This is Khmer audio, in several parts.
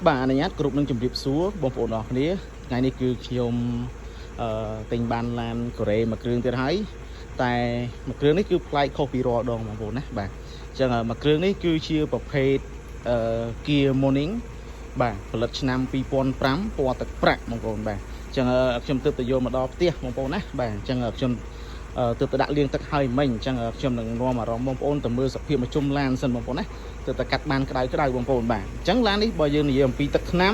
បាទអនុញ្ញាតគ្រប់នឹងជម្រាបសួរបងប្អូនអរគ្នាថ្ងៃនេះគឺខ្ញុំអឺទិញបានឡានកូរ៉េមួយគ្រឿងទៀតហើយតែមួយគ្រឿងនេះគឺប្លែកខុសពីរាល់ដងបងប្អូនណាបាទអញ្ចឹងមួយគ្រឿងនេះគឺជាប្រភេទអឺ Kia Morning បាទផលិតឆ្នាំ2005ពណ៌ទឹកប្រាក់បងប្អូនបាទអញ្ចឹងខ្ញុំទើបទៅយកមកដល់ផ្ទះបងប្អូនណាបាទអញ្ចឹងខ្ញុំទើបទៅដាក់លាងទឹកហើយមិញអញ្ចឹងខ្ញុំនឹងនាំអារម្មណ៍បងប្អូនទៅមើលសភាពមកជុំឡានសិនបងប្អូនណា ទើបតែកាត់បានក្តៅក្តៅបងប្អូនបាទអញ្ចឹងឡាននេះបើយើងនិយាយអំពីទឹកថ្នាំ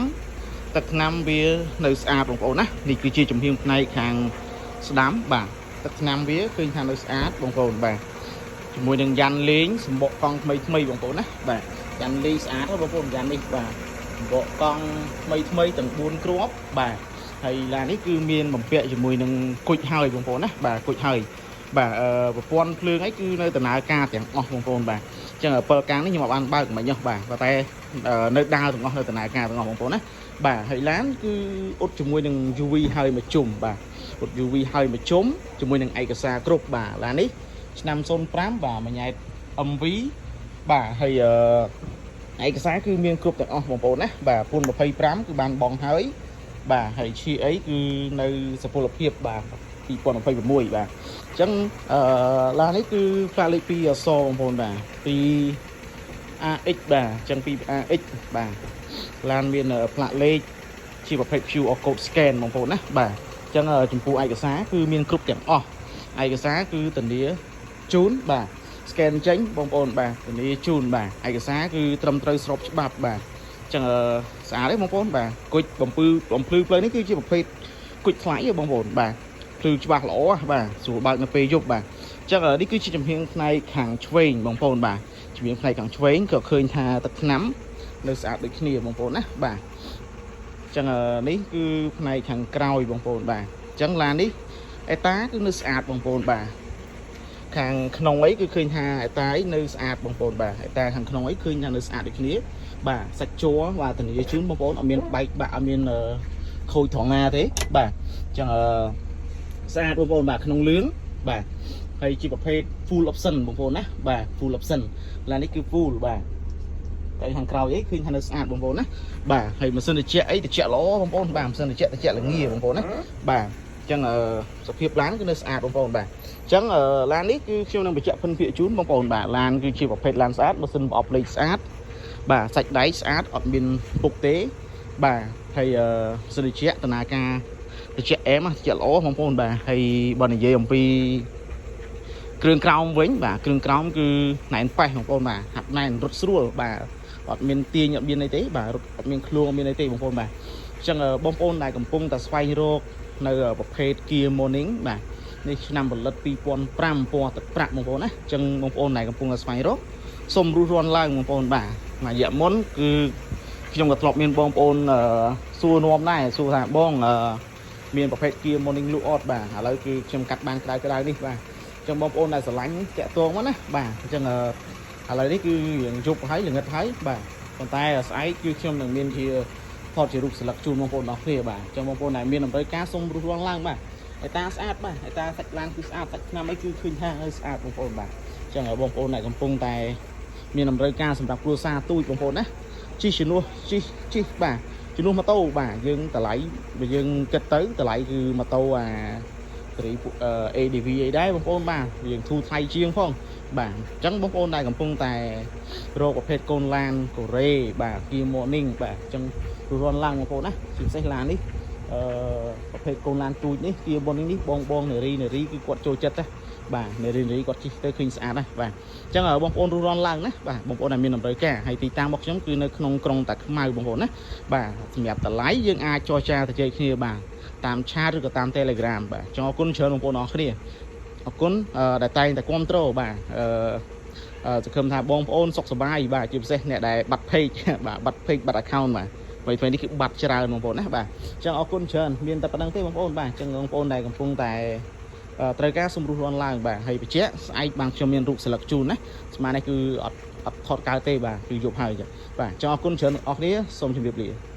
ទឹកថ្នាំវានៅស្អាតបងប្អូនណានេះគឺជាចំហៀងផ្នែកខាងស្ដាំបាទទឹកថ្នាំវាឃើញថានៅស្អាតបងប្អូនបាទជាមួយនឹងយ៉ាន់លេងសម្បកកង់ថ្មីថ្មីបងប្អូនណាបាទយ៉ាន់លេងស្អាតបងប្អូនយ៉ាន់នេះបាទសម្បកកង់ថ្មីថ្មីទាំង4គ្រាប់បាទហើយឡាននេះគឺមានបំពាក់ជាមួយនឹងគុជហើយបងប្អូនណាបាទគុជហើយបាទអឺប្រព័ន្ធភ្លើងអីគឺនៅដំណើរការទាំងអស់បងប្អូនបាទ អញ្ចឹង7កាំងនេះខ្ញុំអត់បានបើកមិញទេបាទប៉ុន្តែនៅដើរទាំងអស់នៅដំណើរការទាំងអស់បងប្អូនណាបាទហើយឡានគឺអ៊ុតជាមួយនឹង UV ហើយមួយជុំបាទអ៊ុត UV ហើយមួយជុំជាមួយនឹងឯកសារគ្រប់បាទឡាននេះឆ្នាំ05បាទមួយញ៉ែត MV បាទហើយអឺឯកសារគឺមានគ្រប់ទាំងអស់បងប្អូនណាបាទពន្ធ25គឺបានបងហើយបាទហើយឈីអីគឺនៅសុពលភាពបាទ2026បាទអញ្ចឹងអឺឡាននេះគឺផ្លាកលេខ2អក្សរបងប្អូនបាទ2 AX បាទអញ្ចឹង2 AX បាទឡានមានផ្លាកលេខជាប្រភេទ QR code scan បងប្អូនណាបាទអញ្ចឹងចំពោះឯកសារគឺមានគ្រប់ទាំងអស់ឯកសារគឺធានាជូនបាទ scan ចេញបងប្អូនបាទធានាជូនបាទឯកសារគឺត្រឹមត្រូវស្របច្បាប់បាទអញ្ចឹងស្អាតទេបងប្អូនបាទគុជបំពឺបំភ្លឺផ្លូវនេះគឺជាប្រភេទគុជថ្លៃទេបងប្អូនបាទភ្លឺច្បាស់ល្អបាទស្រួលបើកនៅពេលយប់បាទអញ្ចឹងនេះគឺជាចំហៀងផ្នែកខាងឆ្វេងបងប្អូនបាទជំនាញផ្នែកខាងឆ្វេងក៏ឃើញថាទឹកថ្នាំនៅស្អាតដូចគ្នាបងប្អូនណាបាទអញ្ចឹងនេះគឺផ្នែកខាងក្រោយបងប្អូនបាទអញ្ចឹងឡាននេះអេតាគឺនៅស្អាតបងប្អូនបាទខាងក្នុងអីគឺឃើញថាអេតាអីនៅស្អាតបងប្អូនបាទអេតាខាងក្នុងអីឃើញថានៅស្អាតដូចគ្នាបាទសាច់ជ័របាទធានាជូនបងប្អូនអត់មានបែកបាក់អត់មានខូចត្រង់ណាទេបាទអញ្ចឹងអឺស្អាតបងប្អូនបាទក្នុងលឿងបាទហើយជាប្រភេទ full option បងប្អូនណាបាទ full option ឡាននេះគឺ full បាទតែខាងក្រោយអីឃើញថានៅស្អាតបងប្អូនណាបាទហើយម៉ាស៊ីនត្រជាក់អីត្រជាក់ល្អបងប្អូនបាទម៉ាស៊ីនត្រជាក់ត្រជាក់ល្ងាបងប្អូនណាបាទអញ្ចឹងអឺសភាពឡានគឺនៅស្អាតបងប្អូនបាទអញ្ចឹងឡាននេះគឺខ្ញុំនឹងបញ្ជាក់ភិនភាគជូនបងប្អូនបាទឡានគឺជាប្រភេទឡានស្អាតម៉ាស៊ីនប្រអប់លេខស្អាតបាទសាច់ដែកស្អាតអត់មានពុកទេបាទហើយអឺម៉ាស៊ីនត្រជាក់ដំណើរការត្រជាក់អែមត្រជាក់ល្អបងប្អូនបាទហើយបើនិយាយអំពី គ្រឿងក្រោមវិញបាទគ្រឿងក្រោមគឺណែនប៉េះបងប្អូនបាទហាត់ណែនរត់ស្រួលបាទអត់មានទាញអត់មានអីទេបាទរត់អត់មានឃ្លួងអត់មានអីទេបងប្អូនបាទអញ្ចឹងបងប្អូនដែលកំពុងតែស្វែងរកនៅប្រភេទ Kia Morning បាទនេះឆ្នាំផលិត2005ពណ៌ទឹកប្រាក់បងប្អូនណាអញ្ចឹងបងប្អូនដែលកំពុងតែស្វែងរកសូមរុះរាន់ឡើងបងប្អូនបាទមួយរយៈមុនគឺខ្ញុំក៏ធ្លាប់មានបងប្អូនសួរនាំដែរសួរថាបងមានប្រភេទ Kia Morning លក់អត់បាទឥឡូវគឺខ្ញុំកាត់បានក្តៅក្តៅនេះបាទ ចឹងបងប្អូនដែលស្រឡាញ់តាក់ទងមកណាបាទអញ្ចឹងឥឡូវនេះគឺរៀងយប់ហើយល្ងិតហើយបាទប៉ុន្តែស្អែកគឺខ្ញុំនឹងមានជាថតជារូបស្លឹកជូនបងប្អូនអរគ្នាបាទអញ្ចឹងបងប្អូនដែលមានតម្រូវការសូមរុះរាន់ឡើងបាទឯតាស្អាតបាទឯតាសាច់ឡានគឺស្អាតសាច់ឆ្នាំអីគឺឃើញថានៅស្អាតបងប្អូនបាទអញ្ចឹងបងប្អូនដែលកំពុងតែមានតម្រូវការសម្រាប់គ្រួសារទូចបងប្អូនណាជិះជំនួសជិះជិះបាទជំនួសម៉ូតូបាទយើងតម្លៃបើយើងគិតទៅតម្លៃគឺម៉ូតូអា សេរី ADV អីដែរបងប្អូនបាទយើងធូរថ្លៃជាងផងបាទអញ្ចឹងបងប្អូនដែលកំពុងតែរកប្រភេទកូនឡានកូរ៉េបាទ Kia Morning បាទអញ្ចឹងរន់ឡើងបងប្អូនណាជាពិសេសឡាននេះអឺប្រភេទកូនឡានទូចនេះ Kia Morning នេះបងបងនារីនារីគឺគាត់ចូលចិត្តណាបាទនារីនារីគាត់ជិះទៅឃើញស្អាតណាបាទអញ្ចឹងបងប្អូនរន់ឡើងណាបាទបងប្អូនដែលមានតម្រូវការហើយទីតាំងរបស់ខ្ញុំគឺនៅក្នុងក្រុងតាខ្មៅបងប្អូនណាបាទសម្រាប់តម្លៃយើងអាចចរចាទៅជែកគ្នាបាទតាម chat ឬក៏តាម Telegram បាទចង់អរគុណច្រើនបងប្អូនអរគ្នាអរគុណដែលតែងតែគ្រប់គ្រងបាទអឺសង្ឃឹមថាបងប្អូនសុខសប្បាយបាទជាពិសេសអ្នកដែលបាត់ page បាទបាត់ page បាត់ account បាទថ្មីថ្មីនេះគឺបាត់ច្រើនបងប្អូនណាបាទអញ្ចឹងអរគុណច្រើនមានតែប៉ុណ្្នឹងទេបងប្អូនបាទអញ្ចឹងបងប្អូនដែលកំពុងតែត្រូវការសម្រុះរាន់ឡើងបាទហើយបញ្ជាក់ស្អែកបានខ្ញុំមានរូបស្លឹកជូនណាស្មាននេះគឺអត់អត់ថតកើតទេបាទគឺយប់ហើយបាទអញ្ចឹងអរគុណច្រើនអរគ្នាសូមជម្រាបលា។